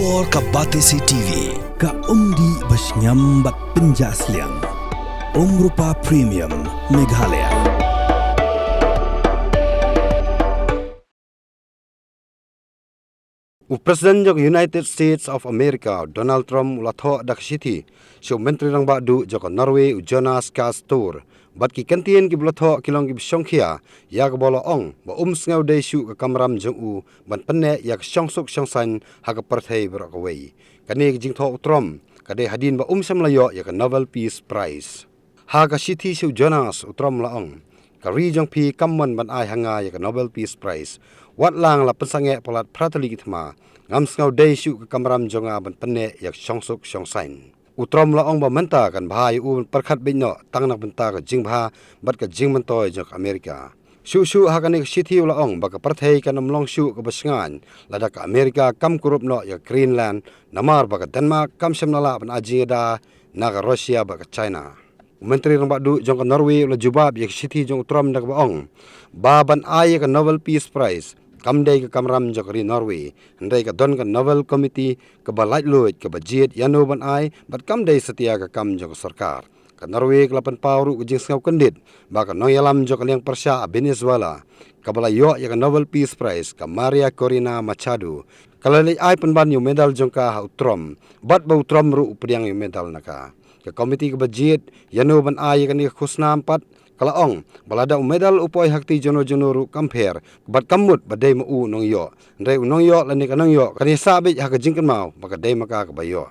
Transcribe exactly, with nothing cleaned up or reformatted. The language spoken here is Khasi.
Por ka Batesi T V, ka umdih ba shngiam bad pynjah sliang. Umrupa Premium, Meghalaya. U President jong ka United States of America, Donald Trump, u la thoh da ka shithi sha u Myntri Rangbah Duh jong ka Norway, u Jonas Gahr Store, bad ki kyntien kiba la thoh ki long kiba shongkhia ïa kaba la ong ba um sngew dei shuh ka kamram jong u ban pynneh ïa ka shongsuk shongsaiñ ha ka pyrthei baroh kawei. Kane ka jingthoh u Trump ka dei hadien ba um shym la ïoh ïa ka Nobel Peace Prize. Ha ka shithi sha u Jonas, u Trump la ong, ka ri jong phi kam mon ban ai ha nga ïa ka Nobel Peace Prize. Wat la nga la pynsangeh palat phra tylli ki thma, ngam sngew dei shuh ka kamram jong nga ban pynneh ïa ka shongsuk shongsaiñ. U Trump la ong ba mynta kan bha ïa u ban pyrkhat beit noh tang na ka bynta ka jingbha bad ka jingmyntoi jong ka Amerika. Shuh shuh ha kane ka shithi u la ong ba ka pyrthei kan ym long shuh kaba shngaiñ lada ka Amerika kam kurup noh ïa ka Greenland, namar ba ka Denmark kam shym la lah ban ai jingïada na ka Russia bad ka China. U Myntri Rangbah Duh jong ka Norway u la jubab ïa ka shithi jong u Trump da kaba ong ba ban ai ïa ka Nobel Peace Prize kam dei ka kamram jong ka ri Norway, hynrei ka don ka Nobel Committee kaba laitluid kaba jied ïano ban ai, bad kam dei satia ka kam jong ka sorkar. Ka Norway ka la pynpaw ruh ka jingsngew kyndit ba ka nongïalam jong ka liang pyrshah Venezuela kaba la ïoh ïa ka Nobel Peace Prize, ka Maria Corina Machado, ka la leit ai pynban ïa u medal jong ka ha u Trump, bad ba u Trump ruh u pdiang ïa u medal na ka. Ka komiti kaba jied ïano ban ai ïa kane ka khusnam pat ka la ong ba lada u medal u poi ha kti juno juno ruh kam pher, bad kam mut ba dei ma u u nongïoh, hynrei u nongïoh lane ka nongïoh kan ïasah beit ha ka jingkynmaw ba ka dei ma ka kaba ïoh.